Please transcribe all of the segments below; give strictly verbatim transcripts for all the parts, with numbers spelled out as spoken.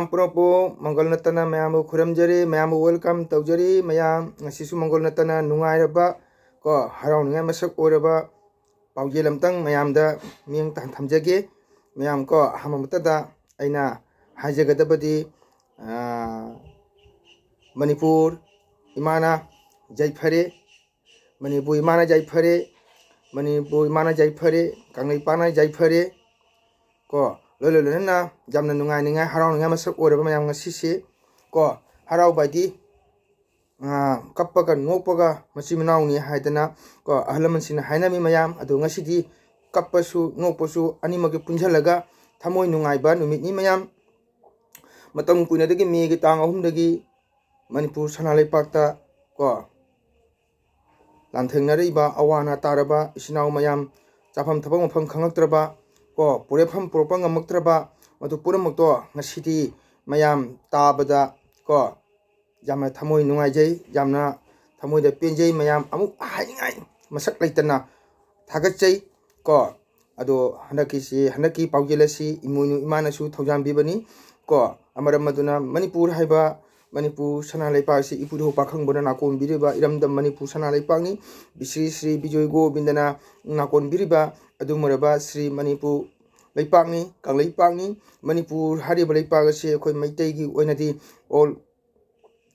ꯃꯌꯥꯝ ꯄꯨꯝꯅꯃꯛꯄꯨ ꯃꯪꯒꯜ ꯅꯠꯇꯅ ꯃꯌꯥꯝꯕꯨ ꯈꯨꯔꯨꯝꯖꯔꯤ, ꯃꯌꯥꯝꯕꯨ welcome ꯇꯧꯖꯔꯤ꯫ ꯃꯌꯥꯝ ꯉꯁꯤꯁꯨ ꯃꯪꯒꯜ ꯅꯠꯇꯅ ꯅꯨꯡꯉꯥꯏꯔꯕ ꯀꯣ, ꯍꯔꯥꯎꯅꯤꯡꯉꯥꯏ ꯃꯁꯛ ꯑꯣꯏꯔꯕ ꯄꯥꯎꯖꯦꯜ ꯑꯝꯇꯪ ꯃꯌꯥꯝꯗ ꯃꯤꯠꯌꯦꯡ ꯇꯥꯍꯟ ꯊꯝꯖꯒꯦ꯫ ꯃꯌꯥꯝ ꯀꯣ, ꯑꯍꯥꯟꯕ ꯃꯛꯇꯗ ꯑꯩꯅ ꯍꯥꯏꯖꯒꯗꯕꯗꯤ, ꯑꯥ, ꯃꯅꯤꯄꯨꯔ ꯏꯃꯥꯅ ꯌꯥꯏꯐꯔꯦ, ꯃꯅꯤꯄꯨꯔ ꯏꯃꯥꯅ ꯌꯥꯏꯐꯔꯦ, ꯃꯅꯤꯄꯨꯔ ꯏꯃꯥꯅ ꯌꯥꯏꯐꯔꯦ, ꯀꯪꯂꯩꯄꯥꯛꯅ ꯌꯥꯏꯐꯔꯦ꯫ ꯀꯣ, ꯂꯣꯏ ꯂꯣꯏ ꯂꯣꯏꯅꯅ ꯌꯥꯝꯅ ꯅꯨꯡꯉꯥꯏꯅꯤꯡꯉꯥꯏ, ꯍꯔꯥꯎꯅꯤꯡꯉꯥꯏ ꯃꯁꯛ ꯑꯣꯏꯔꯕ ꯃꯌꯥꯝ ꯉꯁꯤꯁꯦ꯫ ꯀꯣ, ꯍꯔꯥꯎꯕ ꯍꯥꯏꯗꯤ, ꯑꯥ, ꯀꯞꯄꯒ ꯅꯣꯛꯄꯒ ꯃꯆꯤꯟ ꯃꯅꯥꯎꯅꯤ ꯍꯥꯏꯗꯅ ꯀꯣ, ꯑꯍꯜ ꯂꯃꯟꯁꯤꯡꯅ ꯍꯥꯏꯅꯕꯤ ꯃꯌꯥꯝ꯫ ꯑꯗꯣ ꯉꯁꯤꯗꯤ ꯀꯞꯄꯁꯨ ꯅꯣꯛꯄꯁꯨ ꯑꯅꯤꯃꯛꯀꯤ ꯄꯨꯟꯁꯤꯜꯂꯒ ꯊꯃꯣꯏ ꯅꯨꯡꯉꯥꯏꯕ ꯅꯨꯃꯤꯠꯅꯤ ꯃꯌꯥꯝ꯫ ꯃꯇꯝ ꯀꯨꯏꯅꯗꯒꯤ ꯃꯦꯒꯤ ꯇꯥꯡ ꯑꯍꯨꯝꯗꯒꯤ ꯃꯅꯤꯄꯨꯔ ꯁꯅꯥ ꯂꯩꯄꯥꯛꯇ ꯀꯣ, ꯂꯥꯟꯊꯦꯡꯅꯔꯛꯏꯕ ꯑꯋꯥ ꯑꯅꯥ ꯇꯥꯔꯕ ꯏꯆꯤꯟ ꯏꯅꯥꯎ ꯃꯌꯥꯝ, ꯆꯥꯐꯝ ꯊꯛꯐꯝ ꯃꯐꯝ ꯈꯪꯉꯛꯇ꯭ꯔꯕ ꯀꯣ, ꯄꯨꯔꯦꯐꯝ ꯄꯨꯔꯛꯄ ꯉꯝꯃꯛꯇ꯭ꯔꯕ, ꯃꯗꯨ ꯄꯨꯝꯅꯃꯛꯇꯣ ꯉꯁꯤꯗꯤ ꯃꯌꯥꯝ ꯇꯥꯕꯗ ꯀꯣ, ꯌꯥꯝꯅ ꯊꯃꯣꯏ ꯅꯨꯡꯉꯥꯏꯖꯩ, ꯌꯥꯝꯅ ꯊꯃꯣꯏꯗ ꯄꯦꯟꯖꯩ꯫ ꯃꯌꯥꯝ ꯑꯃꯨꯛ ꯍꯥꯏꯅꯤꯡꯉꯥꯏ ꯃꯁꯛ ꯂꯩꯇꯅ ꯊꯥꯒꯠꯆꯩ ꯀꯣ꯫ ꯑꯗꯣ ꯍꯟꯗꯛꯀꯤꯁꯤ, ꯍꯟꯗꯛꯀꯤ ꯄꯥꯎꯖꯦꯜ ꯑꯁꯤ ꯏꯃꯣꯏꯅꯨ ꯏꯃꯥꯅꯁꯨ ꯊꯧꯖꯥꯟꯕꯤꯕꯅꯤ ꯀꯣ꯫ ꯃꯔꯝ ꯑꯗꯨꯅ ꯃꯅꯤꯄꯨꯔ ꯍꯥꯏꯕ, ꯃꯅꯤꯄꯨꯔ ꯁꯅꯥ ꯂꯩꯄꯥꯛ ꯑꯁꯤ ꯏꯄꯨꯙꯧ ꯄꯥꯈꯪꯕꯅ ꯅꯥꯀꯣꯟꯕꯤꯔꯤꯕ ꯏꯔꯝꯗꯝ ꯃꯅꯤꯄꯨꯔ ꯁꯅꯥ ꯂꯩꯄꯥꯛꯅꯤ꯫ ꯁ꯭ꯔꯤ ꯁ꯭ꯔꯤ ꯕꯤꯖꯣꯏ ꯒꯣꯕꯤꯟꯗꯅ ꯅꯥꯀꯣꯟꯕꯤꯔꯤꯕ ꯑꯗꯨꯒꯨꯝꯂꯕ ꯁ꯭ꯔꯤ ꯃꯅꯤꯄꯨꯔ ꯂꯩꯄꯥꯛꯅꯤ, ꯀꯪꯂꯩꯄꯥꯛꯅꯤ꯫ ꯃꯅꯤꯄꯨꯔ ꯍꯥꯏꯔꯤꯕ ꯂꯩꯄꯥꯛ ꯑꯁꯤ ꯑꯩꯈꯣꯏ ꯃꯩꯇꯩꯒꯤ ꯑꯣꯏꯅꯗꯤ all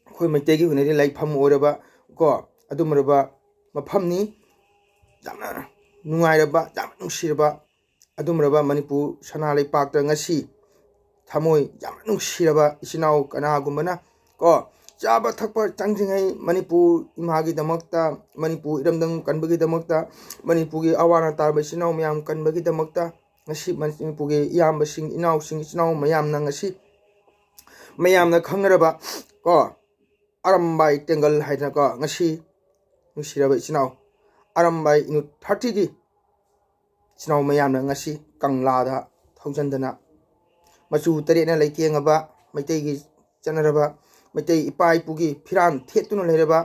ꯑꯩꯈꯣꯏ ꯃꯩꯇꯩꯒꯤ ꯑꯣꯏꯅꯗꯤ ꯂꯩꯐꯝ ꯑꯣꯏꯔꯕ ꯀꯣ, ꯑꯗꯨꯝꯕ ꯃꯐꯝꯅꯤ꯫ ꯌꯥꯝꯅ ꯅꯨꯡꯉꯥꯏꯔꯕ, ꯌꯥꯝꯅ ꯅꯨꯡꯁꯤꯔꯕ ꯑꯗꯨꯝꯕ ꯃꯅꯤꯄꯨꯔ ꯁꯅꯥ ꯂꯩꯄꯥꯛꯇ ꯉꯁꯤ ꯊꯃꯣꯏ ꯌꯥꯝꯅ ꯅꯨꯡꯁꯤꯔꯕ ꯏꯆꯤꯟ ꯏꯅꯥꯎ ꯀꯅꯥꯒꯨꯝꯕꯅ ꯀꯣ, ꯆꯥꯕ ꯊꯛꯄ ꯆꯪꯗ꯭ꯔꯤꯉꯩ ꯃꯅꯤꯄꯨꯔ ꯏꯃꯥꯒꯤꯗꯃꯛꯇ, ꯃꯅꯤꯄꯨꯔ ꯏꯔꯝꯗꯝ ꯀꯟꯕꯒꯤꯗꯃꯛꯇ, ꯃꯅꯤꯄꯨꯔꯒꯤ ꯑꯋꯥ ꯑꯅꯥ ꯇꯥꯔꯕ ꯏꯆꯤꯟ ꯏꯅꯥꯎ ꯃꯌꯥꯝ ꯀꯟꯕꯒꯤꯗꯃꯛꯇ ꯉꯁꯤ ꯃꯅꯤꯄꯨꯔꯒꯤ ꯏꯌꯥꯝꯕꯁꯤꯡ, ꯏꯅꯥꯎꯁꯤꯡ, ꯏꯆꯤꯟ ꯏꯅꯥꯎ ꯃꯌꯥꯝꯅ ꯉꯁꯤ ꯃꯌꯥꯝꯅ ꯈꯪꯅꯔꯕ ꯀꯣ, ꯑꯔꯝꯕꯥꯏ ꯇꯦꯡꯒꯜ ꯍꯥꯏꯗꯅꯀꯣ, ꯉꯁꯤ ꯅꯨꯡꯁꯤꯔꯕ ꯏꯆꯤꯟ ꯏꯅꯥꯎ ꯑꯔꯝꯕꯥꯏ ꯏꯅꯨ ꯊꯥꯔꯇꯤꯒꯤ ꯏꯆꯤꯟ ꯏꯅꯥꯎ ꯃꯌꯥꯝꯅ ꯉꯁꯤ ꯀꯪꯂꯥꯗ ꯊꯧꯖꯤꯟꯗꯅ ꯃꯆꯨ ꯇꯔꯦꯠꯅ ꯂꯩꯇꯦꯡꯉꯕ ꯃꯩꯇꯩꯒꯤ ꯆꯠꯅꯔꯕ ꯃꯩꯇꯩ ꯏꯄꯥ ꯏꯄꯨꯒꯤ ꯐꯤꯔꯥꯟ ꯊꯦꯠꯇꯨꯅ ꯂꯩꯔꯕ,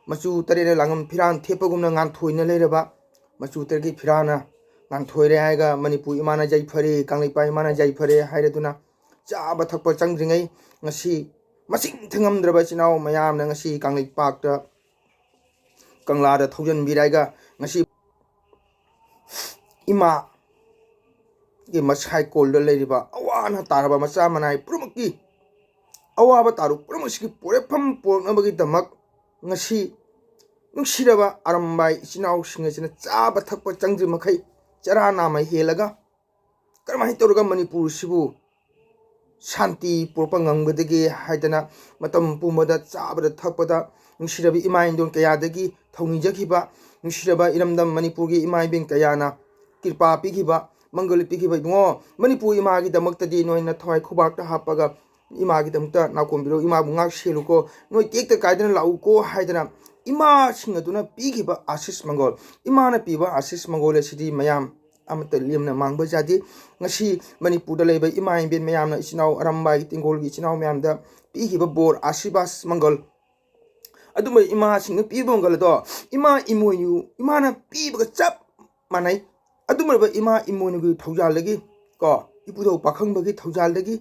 ꯃꯆꯨ ꯇꯔꯦꯠꯅ ꯂꯥꯡꯉꯝ ꯐꯤꯔꯥꯟ ꯊꯦꯠꯄꯒꯨꯝꯅ ꯉꯥꯟꯊꯣꯏꯅ ꯂꯩꯔꯕ, ꯃꯆꯨ ꯇꯔꯦꯠꯀꯤ ꯐꯤꯔꯥꯟꯅ ꯉꯥꯟꯊꯣꯏꯔꯦ ꯍꯥꯏꯔꯒ ꯃꯅꯤꯄꯨꯔ ꯏꯃꯥꯅ ꯌꯥꯏꯐꯔꯦ, ꯀꯪꯂꯩꯄꯥꯛ ꯏꯃꯥꯅ ꯌꯥꯏꯐꯔꯦ ꯍꯥꯏꯔꯗꯨꯅ ꯆꯥꯕ ꯊꯛꯄ ꯆꯪꯗ꯭ꯔꯤꯉꯩ ꯉꯁꯤ ꯃꯁꯤꯡ ꯊꯤꯉꯝꯗ꯭ꯔꯕ ꯏꯆꯤꯟ ꯏꯅꯥꯎ ꯃꯌꯥꯝꯅ ꯉꯁꯤ ꯀꯪꯂꯩꯄꯥꯛꯇ ꯀꯪꯂꯥꯗ ꯊꯧꯖꯤꯟꯕꯤꯔꯒ ꯉꯁꯤ ꯏꯃꯥꯒꯤ ꯃꯁꯥꯏꯀꯣꯜꯗ ꯂꯩꯔꯤꯕ ꯑꯋꯥ ꯑꯅꯥ ꯇꯥꯔꯕ ꯃꯆꯥ ꯃꯅꯥꯏ ꯄꯨꯝꯅꯃꯛꯀꯤ ꯑꯋꯥꯕ ꯇꯥꯔꯨ ꯄꯨꯝꯅꯃꯛꯁꯤꯒꯤ ꯄꯣꯔꯦꯞꯐꯝ ꯄꯣꯔꯛꯅꯕꯒꯤꯗꯃꯛ ꯉꯁꯤ ꯅꯨꯡꯁꯤꯔꯕ ꯑꯔꯝꯕꯥꯏ ꯏꯆꯤꯟ ꯏꯅꯥꯎꯁꯤꯡ ꯑꯁꯤꯅ ꯆꯥꯕ ꯊꯛꯄ ꯆꯪꯗ꯭ꯔꯤ ꯃꯈꯩ ꯆꯔꯥ ꯅꯥꯝꯃ ꯍꯦꯜꯂꯒ ꯀꯔꯝꯍꯥꯏꯅ ꯇꯧꯔꯒ ꯃꯅꯤꯄꯨꯔꯁꯤꯕꯨ ꯁꯥꯟꯇꯤ ꯄꯨꯔꯛꯄ ꯉꯝꯒꯗꯒꯦ ꯍꯥꯏꯗꯅ ꯃꯇꯝ ꯄꯨꯝꯕꯗ ꯆꯥꯕꯗ ꯊꯛꯄꯗ ꯅꯨꯡꯁꯤꯔꯕ ꯏꯃꯥ ꯏꯟꯗꯣꯟ ꯀꯌꯥꯗꯒꯤ ꯊꯧꯅꯤꯖꯈꯤꯕ, ꯅꯨꯡꯁꯤꯔꯕ ꯏꯔꯝꯗꯝ ꯃꯅꯤꯄꯨꯔꯒꯤ ꯏꯃꯥ ꯏꯕꯦꯟ ꯀꯌꯥꯅ ꯀ꯭ꯔꯤꯄꯥ ꯄꯤꯈꯤꯕ, ꯃꯪꯒꯜ ꯄꯤꯈꯤꯕ ꯏꯕꯨꯡꯉꯣ, ꯃꯅꯤꯄꯨꯔ ꯏꯃꯥꯒꯤꯗꯃꯛꯇꯗꯤ ꯅꯣꯏ ꯅꯊꯋꯥꯏ ꯈꯨꯕꯥꯛꯇ ꯍꯥꯞꯄꯒ ꯏꯃꯥꯒꯤꯗꯃꯛꯇ ꯅꯥꯀꯣꯡꯕꯤꯔꯣ, ꯏꯃꯥꯕꯨ ꯉꯥꯛ ꯁꯦꯜꯂꯨꯀꯣ, ꯅꯣꯏ ꯇꯦꯛꯇ ꯀꯥꯏꯗꯅ ꯂꯥꯛꯎꯀꯣ ꯍꯥꯏꯗꯅ ꯏꯃꯥꯁꯤꯡ ꯑꯗꯨꯅ ꯄꯤꯈꯤꯕ ꯑꯥꯁꯤꯁ ꯃꯪꯒꯣꯜ, ꯏꯃꯥꯅ ꯄꯤꯕ ꯑꯥꯁꯤꯁ ꯃꯪꯒꯣꯜ ꯑꯁꯤꯗꯤ ꯃꯌꯥꯝ ꯑꯃꯠꯇ ꯂꯦꯝꯅ ꯃꯥꯡꯕ ꯌꯥꯗꯦ꯫ ꯉꯁꯤ ꯃꯅꯤꯄꯨꯔꯗ ꯂꯩꯕ ꯏꯃꯥ ꯏꯕꯦꯟ ꯃꯌꯥꯝꯅ ꯏꯆꯤꯟ ꯏꯅꯥꯎ ꯑꯔꯝꯕꯥꯏ ꯇꯦꯡꯒꯣꯜꯒꯤ ꯏꯆꯤꯟ ꯏꯅꯥꯎ ꯃꯌꯥꯝꯗ ꯄꯤꯈꯤꯕ ꯕꯣꯔ, ꯑꯥꯁꯤꯔꯕꯥꯁ ꯃꯪꯒꯜ, ꯑꯗꯨꯝꯕ ꯏꯃꯥꯁꯤꯡꯅ ꯄꯤꯕ ꯃꯪꯒꯜ ꯑꯗꯣ ꯏꯃꯥ ꯏꯃꯣꯏꯅꯨ ꯏꯃꯥꯅ ꯄꯤꯕꯒ ꯆꯞ ꯃꯥꯟꯅꯩ꯫ ꯑꯗꯨꯝꯕ ꯏꯃꯥ ꯏꯃꯣꯏꯅꯨꯒꯤ ꯊꯧꯖꯥꯜꯗꯒꯤ, ꯀꯣ, ꯏꯄꯨꯗꯧ ꯄꯥꯈꯪꯕꯒꯤ ꯊꯧꯖꯥꯜꯗꯒꯤ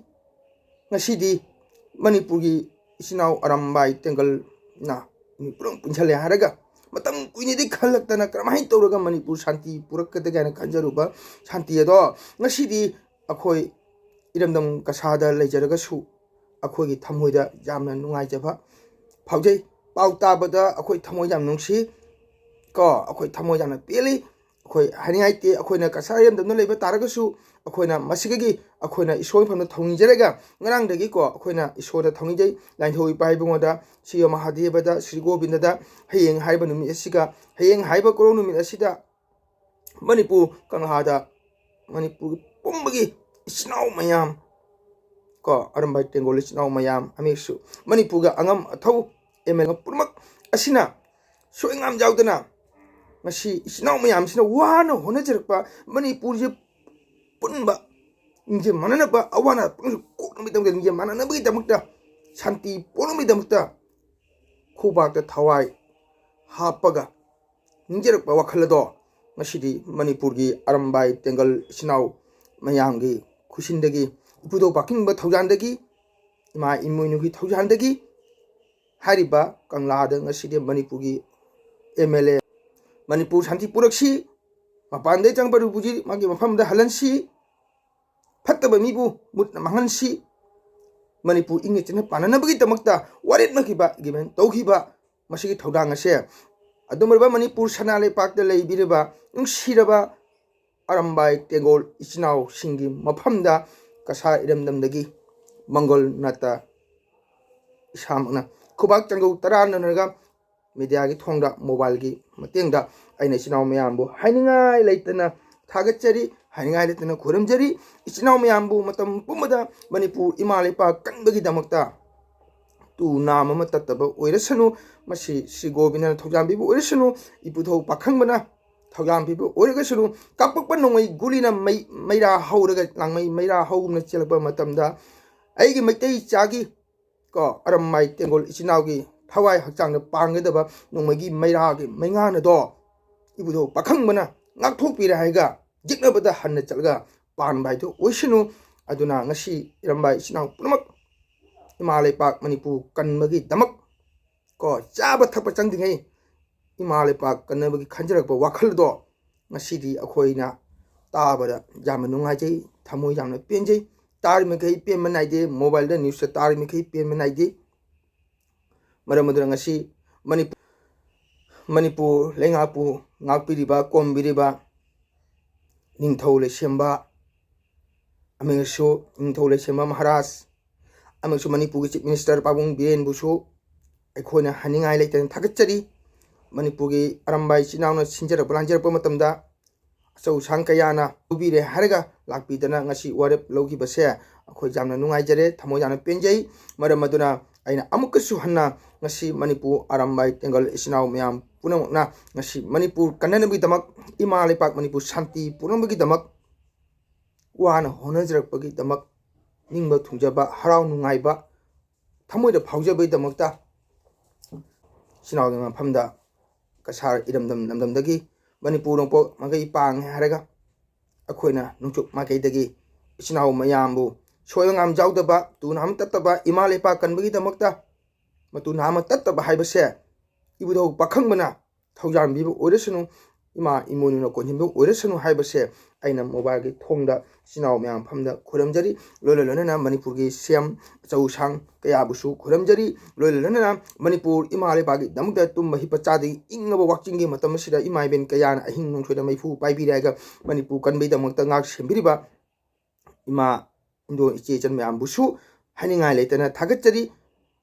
ꯉꯁꯤꯗꯤ ꯃꯅꯤꯄꯨꯔꯒꯤ ꯏꯆꯤꯟ ꯏꯅꯥꯎ ꯑꯔꯝꯕꯥꯏ ꯇꯦꯡꯒꯜꯅ ꯃꯤ ꯄꯨꯂꯞ ꯄꯨꯟꯁꯤꯜꯂꯦ ꯍꯥꯏꯔꯒ ꯃꯇꯝ ꯀꯨꯏꯅꯗꯤ ꯈꯜꯂꯛꯇꯅ ꯀꯔꯝꯍꯥꯏꯅ ꯇꯧꯔꯒ ꯃꯅꯤꯄꯨꯔ ꯁꯥꯟꯇꯤ ꯄꯨꯔꯛꯀꯗꯒꯦ ꯍꯥꯏꯅ ꯈꯟꯖꯔꯨꯕ ꯁꯥꯟꯇꯤ ꯑꯗꯣ ꯉꯁꯤꯗꯤ ꯑꯩꯈꯣꯏ ꯏꯔꯝꯗꯝ ꯀꯁꯥꯗ ꯂꯩꯖꯔꯒꯁꯨ ꯑꯩꯈꯣꯏꯒꯤ ꯊꯃꯣꯏꯗ ꯌꯥꯝꯅ ꯅꯨꯡꯉꯥꯏꯖꯕ ꯐꯥꯎꯖꯩ꯫ ꯄꯥꯎ ꯇꯥꯕꯗ ꯑꯩꯈꯣꯏ ꯊꯃꯣꯏ ꯌꯥꯝ ꯅꯨꯡꯁꯤ, ꯀꯣ, ꯑꯩꯈꯣꯏ ꯊꯃꯣꯏ ꯌꯥꯝꯅ ꯄꯦꯜꯂꯤ꯫ ꯑꯩꯈꯣꯏ ꯍꯥꯏꯅꯤꯡꯉꯥꯏ ꯂꯩꯇꯦ꯫ ꯑꯩꯈꯣꯏꯅ ꯀꯁꯥꯔ ꯏꯔꯝꯗꯝꯗ ꯂꯩꯕ ꯇꯥꯔꯒꯁꯨ ꯑꯩꯈꯣꯏꯅ ꯃꯁꯤꯗꯒꯤ ꯑꯩꯈꯣꯏꯅ ꯏꯁꯣꯔ ꯃꯐꯝꯗ ꯊꯧꯅꯤꯖꯔꯒ ꯉꯔꯥꯡꯗꯒꯤꯀꯣ ꯑꯩꯈꯣꯏꯅ ꯏꯁꯣꯔꯗ ꯊꯧꯅꯤꯖꯩ꯫ ꯂꯥꯏꯅꯤꯡꯊꯧ ꯏꯄꯥ ꯏꯕꯨꯡꯉꯣꯗ, ꯁꯤꯑꯣ ꯃꯍꯥꯗꯦꯕꯗ, ꯁ꯭ꯔꯤ ꯒꯣꯕꯤꯟꯗꯗ ꯍꯌꯦꯡ ꯍꯥꯏꯔꯤꯕ ꯅꯨꯃꯤꯠ ꯑꯁꯤꯒ, ꯍꯌꯦꯡ ꯍꯥꯏꯔꯤꯕ ꯀꯣꯔꯧ ꯅꯨꯃꯤꯠ ꯑꯁꯤꯗ ꯃꯅꯤꯄꯨꯔ ꯀꯪꯂꯥꯗ ꯃꯅꯤꯄꯨꯔꯒꯤ ꯄꯨꯝꯕꯒꯤ ꯏꯆꯤꯟ ꯏꯅꯥꯎ ꯃꯌꯥꯝ, ꯀꯣ, ꯑꯔꯝꯕꯥꯏ ꯇꯦꯡꯒꯣꯜ ꯏꯆꯤꯟ ꯏꯅꯥꯎ ꯃꯌꯥꯝ, ꯑꯃꯦꯛꯁꯨ ꯃꯅꯤꯄꯨꯔꯒ ꯑꯉꯝ ꯑꯊꯧ ꯑꯦꯝ ꯑꯦꯜ ꯑꯦ ꯄꯨꯝꯅꯃꯛ ꯑꯁꯤꯅ ꯁꯣꯏꯉꯥꯝ ꯌꯥꯎꯗꯅ ꯉꯁꯤ ꯏꯆꯤꯟ ꯏꯅꯥꯎ ꯃꯌꯥꯝꯁꯤꯅ ꯋꯥꯅ ꯍꯣꯠꯅꯖꯔꯛꯄ ꯃꯅꯤꯄꯨꯔꯁꯦ ꯄꯨꯟꯕ, ꯂꯤꯡꯖꯦꯜ ꯃꯥꯟꯅꯅꯕ, ꯑꯋꯥ ꯑꯅꯥ ꯄꯨꯝꯅꯃꯛ ꯀꯣꯛꯅꯕꯒꯤꯗꯃꯛꯇ, ꯂꯤꯡꯖꯦꯜ ꯃꯥꯟꯅꯅꯕꯒꯤꯗꯃꯛꯇ, ꯁꯥꯟꯇꯤ ꯄꯨꯔꯛꯅꯕꯒꯤꯗꯃꯛꯇ ꯈꯨꯕꯥꯛꯇ ꯊꯋꯥꯏ ꯍꯥꯞꯄꯒ ꯅꯤꯡꯖꯔꯛꯄ ꯋꯥꯈꯜ ꯑꯗꯣ ꯉꯁꯤꯗꯤ ꯃꯅꯤꯄꯨꯔꯒꯤ ꯑꯔꯝꯕꯥꯏ ꯇꯦꯡꯒꯜ ꯏꯆꯤꯟ ꯏꯅꯥꯎ ꯃꯌꯥꯝꯒꯤ ꯈꯨꯠꯁꯤꯟꯗꯒꯤ ꯏꯄꯨꯗꯧ ꯄꯥꯈꯪꯕ ꯊꯧꯖꯥꯟꯗꯒꯤ, ꯏꯃꯥ ꯏꯃꯣꯏꯅꯨꯒꯤ ꯊꯧꯖꯥꯟꯗꯒꯤ ꯍꯥꯏꯔꯤꯕ ꯀꯪꯂꯥꯗ ꯉꯁꯤꯗꯤ ꯃꯅꯤꯄꯨꯔꯒꯤ ꯑꯦꯝ ꯑꯦꯜ ꯑꯦ, ꯃꯅꯤꯄꯨꯔ ꯁꯥꯟꯇꯤ ꯄꯨꯔꯛꯁꯤ, ꯃꯄꯥꯟꯗꯒꯤ ꯆꯪꯕ ꯔꯤꯐ꯭ꯌꯨꯖꯤ ꯃꯥꯒꯤ ꯃꯐꯝꯗ ꯍꯜꯍꯟꯁꯤ, ꯐꯠꯇꯕ ꯃꯤꯕꯨ ꯃꯨꯠꯅ ꯃꯥꯡꯍꯟꯁꯤ, ꯃꯅꯤꯄꯨꯔ ꯏꯪꯅ ꯆꯤꯛꯅ ꯄꯥꯟꯅꯅꯕꯒꯤꯗꯃꯛꯇ ꯋꯥꯔꯦꯞꯅꯈꯤꯕ ꯑꯦꯒ꯭ꯔꯤꯃꯦꯟ ꯇꯧꯈꯤꯕ ꯃꯁꯤꯒꯤ ꯊꯧꯗꯥꯡ ꯑꯁꯦ ꯑꯗꯨꯝ ꯑꯣꯏꯔꯕ ꯃꯅꯤꯄꯨꯔ ꯁꯅꯥ ꯂꯩꯄꯥꯛꯇ ꯂꯩꯕꯤꯔꯤꯕ ꯅꯨꯡꯁꯤꯔꯕ ꯑꯔꯝꯕꯥꯏ ꯇꯦꯡꯒꯣꯜ ꯏꯆꯤꯟ ꯏꯅꯥꯎꯁꯤꯡꯒꯤ ꯃꯐꯝꯗ ꯀꯁꯥꯔ ꯏꯔꯝꯗꯝꯗꯒꯤ ꯃꯪꯒꯣꯜ ꯅꯥꯇ ꯏꯁꯥꯃꯛꯅ ꯈꯨꯕꯥꯛ ꯆꯪꯒꯧ ꯇꯔꯥ ꯅꯟꯅꯔꯒ ꯃꯦꯗꯤꯌꯥꯒꯤ ꯊꯣꯡꯗ, ꯃꯣꯕꯥꯏꯜꯒꯤ ꯃꯇꯦꯡꯗ ꯑꯩꯅ ꯏꯆꯤꯟ ꯏꯅꯥꯎ ꯃꯌꯥꯝꯕꯨ ꯍꯥꯏꯅꯤꯡꯉꯥꯏ ꯂꯩꯇꯅ ꯊꯥꯒꯠꯆꯔꯤ, ꯍꯥꯏꯅꯤꯡꯉꯥꯏ ꯂꯩꯇꯅ ꯈꯨꯔꯨꯝꯖꯔꯤ꯫ ꯏꯆꯤꯟ ꯏꯅꯥꯎ ꯃꯌꯥꯝꯕꯨ ꯃꯇꯝ ꯄꯨꯝꯕꯗ ꯃꯅꯤꯄꯨꯔ ꯏꯃꯥ ꯂꯩꯄꯥꯛ ꯀꯟꯕꯒꯤꯗꯃꯛꯇ ꯇꯨ ꯅꯥꯝ ꯑꯃ ꯇꯠꯇꯕ ꯑꯣꯏꯔꯁꯅꯨ, ꯃꯁꯤ ꯁ꯭ꯔꯤ ꯒꯣꯕꯤꯟꯗꯅ ꯊꯧꯖꯥꯟꯕꯤꯕ ꯑꯣꯏꯔꯁꯅꯨ, ꯏꯄꯨꯊꯧ ꯄꯥꯈꯪꯕꯅ ꯊꯧꯖꯥꯟꯕꯤꯕ ꯑꯣꯏꯔꯒꯁꯅꯨ, ꯀꯥꯞꯄꯛꯄ ꯅꯣꯡꯃꯩ ꯒꯨꯂꯤꯅ ꯃꯩ, ꯃꯩꯔꯥ ꯍꯧꯔꯒ ꯂꯥꯡꯃꯩ ꯃꯩꯔꯥ ꯍꯧꯒꯨꯝꯅ ꯆꯦꯜꯂꯛꯄ ꯃꯇꯝꯗ ꯑꯩꯒꯤ ꯃꯩꯇꯩ ꯏꯆꯥꯒꯤ ꯀꯣ, ꯑꯔꯝꯃꯥꯏ ꯇꯦꯡꯒꯣꯜ ꯏꯆꯤꯟ ꯏꯅꯥꯎꯒꯤ ꯊꯋꯥꯏ ꯍꯛꯆꯥꯡꯗ ꯄꯥꯟꯒꯗꯕ ꯅꯣꯡꯃꯩꯒꯤ ꯃꯩꯔꯥꯒꯤ ꯃꯩꯉꯥꯟ ꯑꯗꯣ ꯏꯕꯨꯙꯧ ꯄꯥꯈꯪꯕꯅ ꯉꯥꯛꯊꯣꯛꯄꯤꯔꯦ ꯍꯥꯏꯔꯒ ꯌꯦꯛꯅꯕꯗ ꯍꯟꯅ ꯆꯠꯂꯒ ꯄꯥꯟꯕ ꯍꯥꯏꯗꯨ ꯑꯣꯏꯁꯅꯨ꯫ ꯑꯗꯨꯅ ꯉꯁꯤ ꯏꯔꯝꯕꯥꯏ ꯏꯆꯤꯟ ꯏꯅꯥꯎ ꯄꯨꯝꯅꯃꯛ ꯏꯃꯥ ꯂꯩꯄꯥꯛ ꯃꯅꯤꯄꯨꯔ ꯀꯟꯕꯒꯤꯗꯃꯛ ꯀꯣ, ꯆꯥꯕ ꯊꯛꯄ ꯆꯪꯗ꯭ꯔꯤꯉꯩ ꯏꯃꯥ ꯂꯩꯄꯥꯛ ꯀꯟꯅꯕꯒꯤ ꯈꯟꯖꯔꯛꯄ ꯋꯥꯈꯜꯗꯣ ꯉꯁꯤꯗꯤ ꯑꯩꯈꯣꯏꯅ ꯇꯥꯕꯗ ꯌꯥꯝꯅ ꯅꯨꯡꯉꯥꯏꯖꯩ, ꯊꯃꯣꯏ ꯌꯥꯝꯅ ꯄꯦꯟꯖꯩ꯫ ꯇꯥꯔꯤꯃꯈꯩ ꯄꯦꯟꯕ ꯅꯥꯏꯗꯦ, ꯃꯣꯕꯥꯏꯜꯗ ꯅ꯭ꯌꯨꯁꯇ ꯇꯥꯔꯤꯃꯈꯩ ꯄꯦꯟꯕ ꯅꯥꯏꯗꯦ꯫ ꯃꯔꯝ ꯑꯗꯨꯅ ꯉꯁꯤ ꯃꯅꯤꯄꯨꯔ, ꯃꯅꯤꯄꯨꯔ ꯂꯩꯉꯥꯛꯄꯨ ꯉꯥꯛꯄꯤꯔꯤꯕ, ꯀꯣꯝꯕꯤꯔꯤꯕ ꯅꯤꯡꯊꯧ ꯂꯩꯁꯦꯝꯕ ꯑꯃꯁꯨ ꯅꯤꯡꯊꯧ ꯂꯩꯁꯦꯝꯕ ꯃꯍꯥꯔꯥꯖ ꯑꯃꯁꯨ ꯃꯅꯤꯄꯨꯔꯒꯤ ꯆꯤꯐ ꯃꯤꯅꯤꯁꯇꯔ ꯄꯥꯕꯨꯡ ꯕꯤꯔꯦꯟꯕꯨꯁꯨ ꯑꯩꯈꯣꯏꯅ ꯍꯥꯏꯅꯤꯡꯉꯥꯏ ꯂꯩꯇꯅ ꯊꯥꯒꯠꯆꯔꯤ꯫ ꯃꯅꯤꯄꯨꯔꯒꯤ ꯑꯔꯝꯕꯥꯏ ꯏꯆꯤꯟ ꯏꯅꯥꯎꯅ ꯁꯤꯟꯖꯔꯛꯄ ꯂꯥꯟꯖꯔꯛꯄ ꯃꯇꯝꯗ ꯑꯆꯧ ꯑꯁꯥꯡ ꯀꯌꯥꯅ ꯂꯧꯕꯤꯔꯦ ꯍꯥꯏꯔꯒ ꯂꯥꯛꯄꯤꯗꯅ ꯉꯁꯤ ꯋꯥꯔꯦꯞ ꯂꯧꯈꯤꯕꯁꯦ ꯑꯩꯈꯣꯏ ꯌꯥꯝꯅ ꯅꯨꯡꯉꯥꯏꯖꯔꯦ, ꯊꯃꯣꯏ ꯌꯥꯝꯅ ꯄꯦꯟꯖꯩ꯫ ꯃꯔꯝ ꯑꯗꯨꯅ ꯑꯩꯅ ꯑꯃꯨꯛꯀꯁꯨ ꯍꯟꯅ ꯉꯁꯤ ꯃꯅꯤꯄꯨꯔ ꯑꯔꯝꯕꯥꯏ ꯇꯦꯡꯒꯜ ꯏꯆꯤꯟ ꯏꯅꯥꯎ ꯃꯌꯥꯝ ꯄꯨꯝꯅꯃꯛꯅ ꯉꯁꯤ ꯃꯅꯤꯄꯨꯔ ꯀꯟꯅꯅꯕꯒꯤꯗꯃꯛ, ꯏꯃꯥ ꯂꯩꯄꯥꯛ ꯃꯅꯤꯄꯨꯔ ꯁꯥꯟꯇꯤ ꯄꯨꯔꯛꯅꯕꯒꯤꯗꯃꯛ ꯋꯥꯅ ꯍꯣꯠꯅꯖꯔꯛꯄꯒꯤꯗꯃꯛ ꯅꯤꯡꯕ ꯊꯨꯡꯖꯕ, ꯍꯔꯥꯎ ꯅꯨꯡꯉꯥꯏꯕ, ꯊꯃꯣꯏꯗ ꯐꯥꯎꯖꯕꯒꯤꯗꯃꯛꯇ ꯏꯆꯤꯟ ꯏꯅꯥꯎꯒꯤ ꯃꯐꯝꯗ ꯀꯁꯥꯔ ꯏꯔꯝꯗꯝ ꯂꯝꯗꯝꯗꯒꯤ ꯃꯅꯤꯄꯨꯔ ꯅꯣꯡꯄꯣꯛ ꯃꯥꯏꯀꯩ ꯄꯥꯡꯉꯦ ꯍꯥꯏꯔꯒ ꯑꯩꯈꯣꯏꯅ ꯅꯣꯡꯆꯨꯞ ꯃꯥꯏꯀꯩꯗꯒꯤ ꯏꯆꯤꯟ ꯏꯅꯥꯎ ꯃꯌꯥꯝꯕꯨ ꯁꯣꯏꯕ ꯉꯥꯝ ꯌꯥꯎꯗꯕ, ꯇꯨ ꯅꯥꯝ ꯇꯠꯇꯕ, ꯏꯃꯥ ꯂꯩꯄꯥꯛ ꯀꯟꯕꯒꯤꯗꯃꯛꯇ ꯃꯇꯨ ꯅꯥꯝꯃ ꯇꯠꯇꯕ ꯍꯥꯏꯕꯁꯦ ꯏꯕꯨꯙꯧ ꯄꯥꯈꯪꯕꯅ ꯊꯧꯖꯥꯟꯕꯤꯕ ꯑꯣꯏꯔꯁꯅꯨ, ꯏꯃꯥ ꯏꯃꯣꯏꯅꯨꯅ ꯀꯣꯟꯁꯤꯟꯕ ꯑꯣꯏꯔꯁꯅꯨ ꯍꯥꯏꯕꯁꯦ ꯑꯩꯅ ꯃꯣꯕꯥꯏꯜꯒꯤ ꯊꯣꯡꯗ ꯏꯆꯤꯟ ꯏꯅꯥꯎ ꯃꯌꯥꯝ ꯃꯐꯝꯗ ꯈꯨꯔꯨꯝꯖꯔꯤ꯫ ꯂꯣꯏꯅ ꯂꯣꯏꯅꯅ ꯃꯅꯤꯄꯨꯔꯒꯤ ꯁꯤ ꯑꯦꯝ ꯑꯆꯧ ꯑꯁꯥꯡ ꯀꯌꯥꯕꯨꯁꯨ ꯈꯨꯔꯨꯝꯖꯔꯤ꯫ ꯂꯣꯏꯅ ꯂꯣꯏꯅꯅ ꯃꯅꯤꯄꯨꯔ ꯏꯃꯥ ꯂꯩꯕꯥꯛꯀꯤꯗꯃꯛꯇ ꯇꯨꯝꯕ ꯍꯤꯞꯄ ꯆꯥꯗꯒꯤ ꯏꯪꯉꯕ ꯋꯥꯛꯆꯤꯡꯒꯤ ꯃꯇꯝ ꯑꯁꯤꯗ ꯏꯃꯥ ꯏꯕꯦꯟ ꯀꯌꯥꯅ ꯑꯍꯤꯡ ꯅꯣꯡꯁꯣꯏꯗ ꯃꯩꯐꯨ ꯄꯥꯏꯕꯤꯔꯦ ꯍꯥꯏꯔꯒ ꯃꯅꯤꯄꯨꯔ ꯀꯟꯕꯒꯤꯗꯃꯛꯇ ꯉꯥꯛ ꯁꯦꯟꯕꯤꯔꯤꯕ ꯏꯃꯥ ꯏꯟꯗꯣꯜ ꯏꯆꯦ ꯏꯆꯟ ꯃꯌꯥꯝꯕꯨꯁꯨ ꯍꯥꯏꯅꯤꯡꯉꯥꯏ ꯂꯩꯇꯅ ꯊꯥꯒꯠꯆꯔꯤ꯫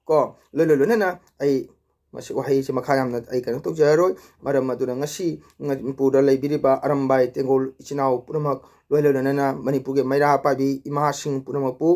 ꯀꯣ, ꯂꯣꯏꯅ ꯂꯣꯏꯅꯅ ꯑꯩ ꯃꯁꯤ ꯋꯥꯍꯩꯁꯦ ꯃꯈꯥ ꯌꯥꯝꯅ ꯑꯩ ꯀꯩꯅꯣ ꯇꯧꯖꯔꯔꯣꯏ꯫ ꯃꯔꯝ ꯑꯗꯨꯅ ꯉꯁꯤ ꯃꯅꯤꯄꯨꯔꯗ ꯂꯩꯕꯤꯔꯤꯕ ꯑꯔꯝꯕꯥꯏ ꯇꯦꯡꯒꯣꯜ ꯏꯆꯤꯟ ꯏꯅꯥꯎ ꯄꯨꯝꯅꯃꯛ, ꯂꯣꯏꯅ ꯂꯣꯏꯅꯅ ꯃꯅꯤꯄꯨꯔꯒꯤ ꯃꯩꯔꯥ ꯄꯥꯏꯕꯤ ꯏꯃꯥꯁꯤꯡ ꯄꯨꯝꯅꯃꯛꯄꯨ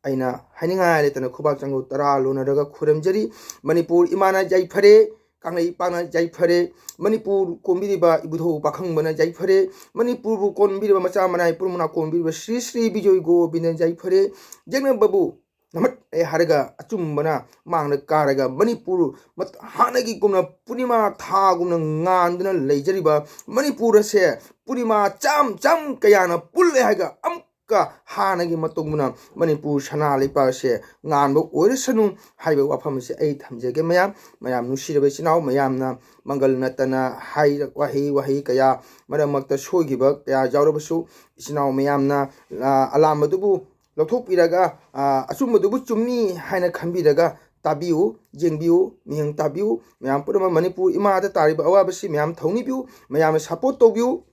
ꯑꯩꯅ ꯍꯥꯏꯅꯤꯡꯉꯥꯏ ꯂꯩꯇꯅ ꯈꯨꯕꯥꯛ ꯆꯪꯒꯧ ꯇꯔꯥ ꯂꯣꯟꯅꯔꯒ ꯈꯨꯔꯨꯝꯖꯔꯤ꯫ ꯃꯅꯤꯄꯨꯔ ꯏꯃꯥꯅ ꯌꯥꯏꯐꯔꯦ, ꯀꯪꯂꯩꯄꯥꯛꯅ ꯌꯥꯏꯐꯔꯦ, ꯃꯅꯤꯄꯨꯔ ꯀꯣꯟꯕꯤꯔꯤꯕ ꯏꯕꯨꯙꯧ ꯄꯥꯈꯪꯕꯅ ꯌꯥꯏꯐꯔꯦ, ꯃꯅꯤꯄꯨꯔꯕꯨ ꯀꯣꯟꯕꯤꯔꯤꯕ ꯃꯆꯥ ꯃꯅꯥꯏ ꯄꯨꯝꯅꯃꯛ ꯀꯣꯟꯕꯤꯔꯤꯕ ꯁ꯭ꯔꯤ ꯁ꯭ꯔꯤ ꯕꯤꯖꯣꯏ ꯒꯣꯕꯤꯟꯗꯅ ꯌꯥꯏꯐꯔꯦ꯫ ꯌꯦꯛꯅꯕꯕꯨ ꯅꯝꯍꯠꯂꯦ ꯍꯥꯏꯔꯒ ꯑꯆꯨꯝꯕꯅ ꯃꯥꯡꯗ ꯀꯥꯔꯒ ꯃꯅꯤꯄꯨꯔ ꯃꯠ-, ꯍꯥꯟꯅꯒꯤꯒꯨꯝꯅ ꯄꯨꯔꯅꯤꯃꯥ ꯊꯥꯒꯨꯝꯅ ꯉꯥꯟꯗꯨꯅ ꯂꯩꯖꯔꯤꯕ ꯃꯅꯤꯄꯨꯔ ꯑꯁꯦ ꯄꯨꯔꯅꯤꯃꯥ ꯆꯥꯝ ꯆꯥꯝ ꯀꯌꯥꯅ ꯄꯨꯜꯂꯦ ꯍꯥꯏꯔꯒ ꯑꯃꯨꯛꯀ ꯍꯥꯟꯅꯒꯤ ꯃꯇꯧꯒꯨꯝꯅ ꯃꯅꯤꯄꯨꯔ ꯁꯅꯥ ꯂꯩꯄꯥꯛ ꯑꯁꯦ ꯉꯥꯟꯕ ꯑꯣꯏꯔꯁꯅꯨ ꯍꯥꯏꯕ ꯋꯥꯐꯝ ꯑꯁꯤ ꯑꯩ ꯊꯝꯖꯒꯦ꯫ ꯃꯌꯥꯝ, ꯃꯌꯥꯝ ꯅꯨꯡꯁꯤꯔꯕ ꯏꯆꯤꯟ ꯏꯅꯥꯎ ꯃꯌꯥꯝꯅ ꯃꯪꯒꯜ ꯅꯠꯇꯅ ꯍꯥꯏ-, ꯋꯥꯍꯩ, ꯋꯥꯍꯩ ꯀꯌꯥ, ꯃꯔꯛ ꯃꯔꯛꯇ ꯁꯣꯏꯈꯤꯕ ꯀꯌꯥ ꯌꯥꯎꯔꯕꯁꯨ ꯏꯆꯤꯟ ꯏꯅꯥꯎ ꯃꯌꯥꯝꯅ, ꯑ, ꯑꯂꯥꯟꯕꯗꯨꯕꯨ ꯂꯧꯊꯣꯛꯄꯤꯔꯒ, ꯑ, ꯑꯆꯨꯝꯕꯗꯨꯕꯨ ꯆꯨꯝꯃꯤ ꯍꯥꯏꯅ ꯈꯟꯕꯤꯔꯒ ꯇꯥꯕꯤꯌꯨ, ꯌꯦꯡꯕꯤꯌꯨ, ꯃꯤꯠꯌꯦꯡ ꯇꯥꯕꯤꯌꯨ꯫ ꯃꯌꯥꯝ ꯄꯨꯝꯅꯃꯛ ꯃꯅꯤꯄꯨꯔ ꯏꯃꯥꯗ ꯇꯥꯔꯤꯕ ꯑꯋꯥꯕꯁꯤ ꯃꯌꯥꯝ ꯊꯧꯅꯤꯕꯤꯌꯨ, ꯃꯌꯥꯝꯅ ꯁꯞꯄꯣꯔꯠ ꯇꯧꯕꯤꯌꯨ꯫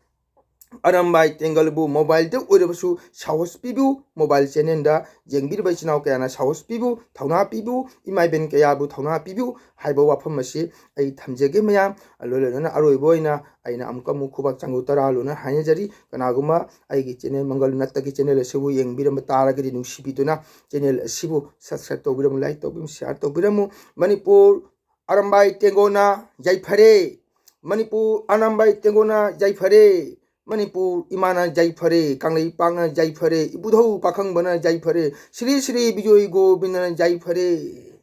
ꯑꯔꯝꯕꯥꯏ ꯇꯦꯡꯒꯜꯕꯨ ꯃꯣꯕꯥꯏꯜꯗ ꯑꯣꯏꯔꯕꯁꯨ ꯁꯥꯍꯣꯁ ꯄꯤꯕꯤꯌꯨ, ꯃꯣꯕꯥꯏꯜ ꯆꯦꯅꯦꯜꯗ ꯌꯦꯡꯕꯤꯔꯤꯕ ꯏꯆꯤꯟ ꯏꯅꯥꯎ ꯀꯌꯥꯅ ꯁꯥꯍꯣꯁ ꯄꯤꯕꯤꯌꯨ, ꯏꯃꯥ ꯏꯕꯦꯟ ꯀꯌꯥꯕꯨ ꯊꯧꯅꯥ ꯄꯤꯕꯤꯌꯨ ꯍꯥꯏꯕ ꯋꯥꯐꯝ ꯑꯁꯤ ꯑꯩ ꯊꯝꯖꯒꯦ꯫ ꯃꯌꯥꯝ, ꯂꯣꯏꯅ ꯂꯣꯏꯅꯅ ꯑꯔꯣꯏꯕ ꯑꯣꯏꯅ ꯑꯩꯅ ꯑꯃꯨꯛꯀ ꯑꯃꯨꯛ ꯈꯨꯕꯥꯛ ꯆꯪꯒꯧ ꯇꯔꯥ ꯂꯣꯟꯅ ꯍꯥꯏꯅꯖꯔꯤ꯫ ꯀꯅꯥꯒꯨꯝꯕ ꯑꯩꯒꯤ ꯆꯦꯅꯦꯜ ꯃꯪꯒꯜ ꯅꯠꯇꯒꯤ ꯆꯦꯅꯦꯜ ꯑꯁꯤꯕꯨ ꯌꯦꯡꯕꯤꯔꯝꯕ ꯇꯥꯔꯒꯗꯤ ꯅꯨꯡꯁꯤꯕꯤꯗꯨꯅ ꯆꯦꯅꯦꯜ ꯑꯁꯤꯕꯨ ꯁꯕꯁꯀ꯭ꯔꯥꯏꯕ ꯇꯧꯕꯤꯔꯝꯃꯨ, ꯂꯥꯏꯛ ꯇꯧꯕꯤꯔꯝꯃꯨ, ꯁꯤꯌꯥꯔ ꯇꯧꯕꯤꯔꯝꯃꯨ꯫ ꯃꯅꯤꯄꯨꯔ ꯑꯔꯝꯕꯥꯏ ꯇꯦꯡꯒꯣꯅ ꯌꯥꯏꯐꯔꯦ꯫ ꯃꯅꯤꯄꯨꯔ ꯑꯔꯝꯕꯥꯏ ꯇꯦꯡꯒꯣꯅ ꯌꯥꯏꯐꯔꯦ꯫ ꯃꯅꯤꯄꯨꯔ ꯏꯃꯥꯅ ꯌꯥꯏꯐꯔꯦ꯫ ꯀꯪꯂꯩꯄꯥꯛꯅ ꯌꯥꯏꯐꯔꯦ꯫ ꯏꯕꯨꯙꯧ ꯄꯥꯈꯪꯕꯅ ꯌꯥꯏꯐꯔꯦ꯫ ꯁ꯭ꯔꯤ ꯁ꯭ꯔꯤ ꯕꯤꯖꯣꯏ ꯒꯣꯕꯤꯟꯗꯅ ꯌꯥꯏꯐꯔꯦ꯫